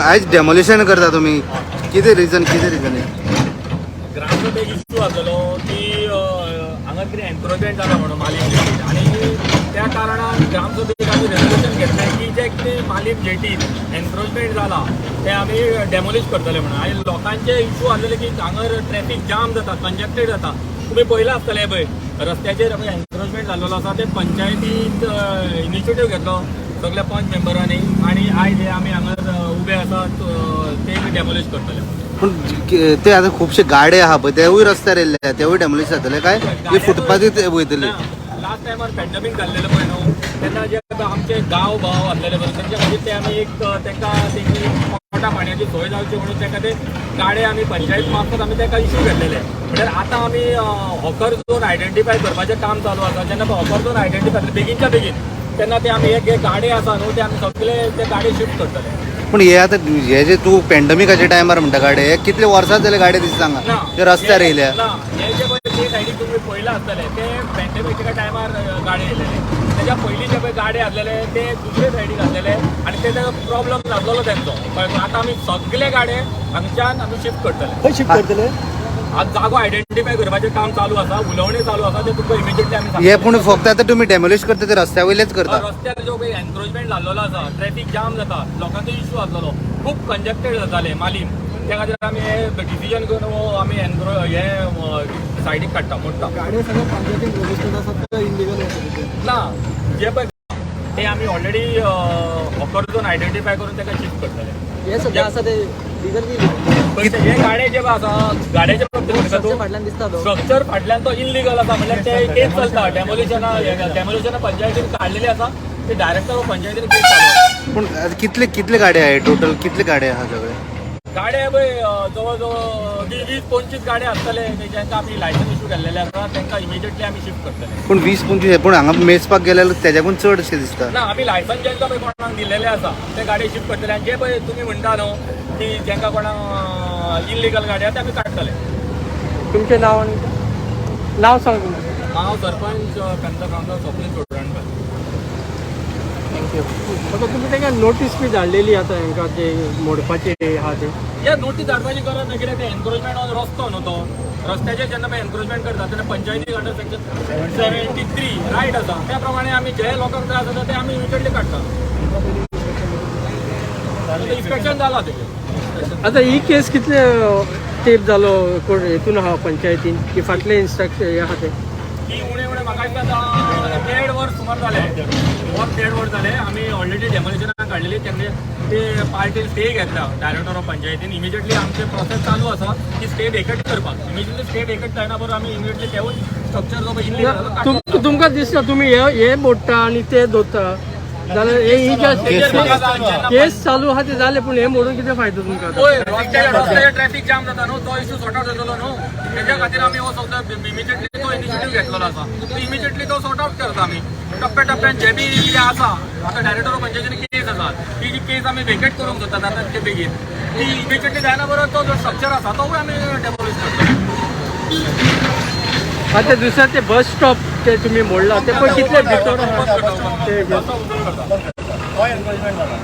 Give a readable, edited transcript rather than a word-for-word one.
आयज डेमोलिशन करता तुमी, कितें रिजन, कितें रिजन? ग्रामसभेक इश्यू आसलेलो की हांगा कितें एन्क्रोचमेंट जाला म्हणून मालीम जेटीन आनी त्या कारणान ग्रामसभेक आमी रेजोल्युशन घेतलें की जें कितें मालीम जेटीन एन्क्रोचमेंट जाला तें आमी डेमोलिश करतले म्हणून. आनी लोकांचे इश्यू आसलेले की हांगर ट्रॅफीक जाम जाता, कंजक्टेड जाता. तुमी पळयलां आसतलें पळय रस्त्याचेर एन्क्रोचमेंट जाल्लेलो आसा. ते पंचायतीत इनिशिएटीव घेतलो सगल्या पंच मेंबरांनी आनी आयज हे आमी हांगा उबे आसात, ते बी डेमोलिश करतले. पूण ते आतां खुबशे गाडे आहा पळय, तेवूय रस्त्यार येयल्ले, तेवूय डेमोलिश जातले काय हे फुटपाथीर वयतले? लास्ट टायमार पॅन्डेमीक जाल्लेलो पळय न्हू, तेन्ना जे आमचे गांव भाव आसलेले पळय, तेंच्या खातीर ते आमी एक तांकां तेंची पोटा पाणयाची सोय जावची म्हणून ताका ते गाडे आमी पंचायत मार्फत आमी ताका इश्यू केल्लेले. म्हणल्यार आतां आमी हॉकर झोन आयडेंटिफाय करपाचें काम चालू आसा. जेन्ना हॉकर झोन आयडेंटिफाय बेगीनच्या बेगीन, तेन्ना ते आमी एक गाडे आसा न्हू, ते आमी सगळे ते गाडे शिफ्ट करतले. पूण हे आतां हे जे तूं पॅन्डेमिकाच्या टायमार म्हणटा गाडे, हे कितले वर्सां जाले गाडे दिसता ना. हांगा ते रस्त्यार येयल्या? ना, हे जे पळय ते सायडीक तुमी पळयलां आसतलें, ते पॅन्डेमिकाच्या टायमार गाडे येयलेले. तेच्या पयलीं जे पळय गाडे आसलेले ते दुसरे सायडीक आसलेले आनी ते प्रॉब्लम नासलेलो तेंचो. कळ्ळें? आतां आमी सगळे गाडे हांगच्यान आमी शिफ्ट करतले. खंय शिफ्ट करतले? आज जागो आयडेंटिफाय करपाचें काम चालू आसा, उलोवणें चालू आसा, ते तुमकां इमिजिएटली आमी हे सांगतले. पूण फक्त आतां तुमी डेमोलिश करता ते रस्त्या वयलेच करता? रस्त्यार जो पळय एन्क्रोचमेंट जाल्लेलो आसा, ट्रॅफीक जाम जाता, लोकांचो इश्यू आसलेलो, खूब कंजक्टेड जाताले मालीम, त्या खातीर आमी हे डिसिजन घेवन हो आमी एन्क्रो हे सायडीक काडटा, मोडटा. गाडयो सगळे पंचायतीन रजिस्टर्ड आसात काय इलिगल आसात ते? ना, जे पळय ते आमी ऑलरेडी हॉकर झोन आयडेंटिफाय करून ताका शिफ्ट करतले. हे सध्या आसा ते लिगल की पण हे गाडे जे आसा, गाड्याचे स्ट्रक्चर फाटल्यान दिसता तो? स्ट्रक्चर फाटल्यान तो इलिगल आसा, म्हणल्यार ते केस चलता. डेमोलिशना डेमोलिशना पंचायतीन काडलेली आसा, ते डायरेक्टर पंचायतीन केस चालू आसा. पूण आतां कितले कितले गाडे आहे टोटल, कितले गाडे आहा सगळे? गाडे पळय जवळ जवळ 20-25 गाडे आसतले, जांकां आमी लायसन्स इश्यू केल्लेले आसा, तांकां इमिजिएटली आमी शिफ्ट करतले. पूण 20-25, पूण हांगा मेजपाक गेल्यार तेज्याकून चड अशें दिसता. ना, आमी लायसन्स जांकां पळय कोणाक दिल्लेले आसा ते गाडी शिफ्ट करतले आनी जे पळय तुमी म्हणटा न्हू की जांकां कोणाक इलिगल गाडी आसा ते आमी काडटले. तुमचें नाव आनी नाव सांग तुमचें. हांव सरपंच पेंता गांवचो, स्वप्नील चोडणकर. Thank you. आतां तुमी तांकां नोटीस बी धाडलेली आतां हांकां ते मोडपाचे आहा ते? या, नोटीस धाडपाची गरज ना, कित्याक ते एन्क्रोचमेंट ऑन रस्तो न्हू तो. रस्त्याचेर जेन्ना पळय एन्क्रोचमेंट करता तेन्ना पंचायती अंडर सेक्शन 73 रायट आसा, त्या प्रमाणे आमी जे लोकांक त्रास जाता ते आमी इमिजिएटली काडटा. इन्स्पेक्शन जाला तेजें. आतां ही केस कितले तेंप जालो कोण हेतून आहा पंचायतीन की फाटले इन्स्ट्रक्शन हे आहा ते? ती उणे उणे म्हाका दिसता देड वर्स सुमार जालें, वर्स देड वर्स जालें. आमी ऑलरेडी डेमोलिशनाक काडलेली, तेन्ना ते पार्टीन स्टे घेतला डायरेक्टर ऑफ पंचायतीन. इमिजिएटली आमचे प्रोसेस चालू आसा की स्टे वेकेट करपाक. इमिजिएटली स्टे वेकेट जायना बरोबर आमी इमिजिएटली तेवूय स्ट्रक्चर जो इलिगल तुम तुमकां दिसता तुमी हे हे मोडटा आनी ते दवरता जाल्यार हे ही केस चालू आहा ते जाले, पूण हे मोडून कितें फायदो तुमकां आतां? पळय, रस्त्याचेर ट्रॅफिक जाम जाता न्हू, तो इश्यू सॉर्ट आउट जातलो न्हू, तेच्या खातीर आमी हो सगळो इमिजिएटली तो इनिशिएटीव घेतलेलो आसा. इमिजिएटली तो सॉर्ट आउट करता आमी टप्प्या टप्प्यान. जे बी कितें आसा, आतां डायरेक्टर ऑफ पंचायतीन केस आसा, ती जी केस आमी वेकेट करूंक सोदतात आतां ते बेगीन. ती इमिजिएटली जायना बरोबर तो जो स्ट्रक्चर आसा तोवूय आमी डेमोलिश करतले. आतां दुसरें ते बस स्टॉप ते तुमी मोडला ते पळय कितले भितर आहा ते. करता. तो एन्क्रोचमेंट जाला.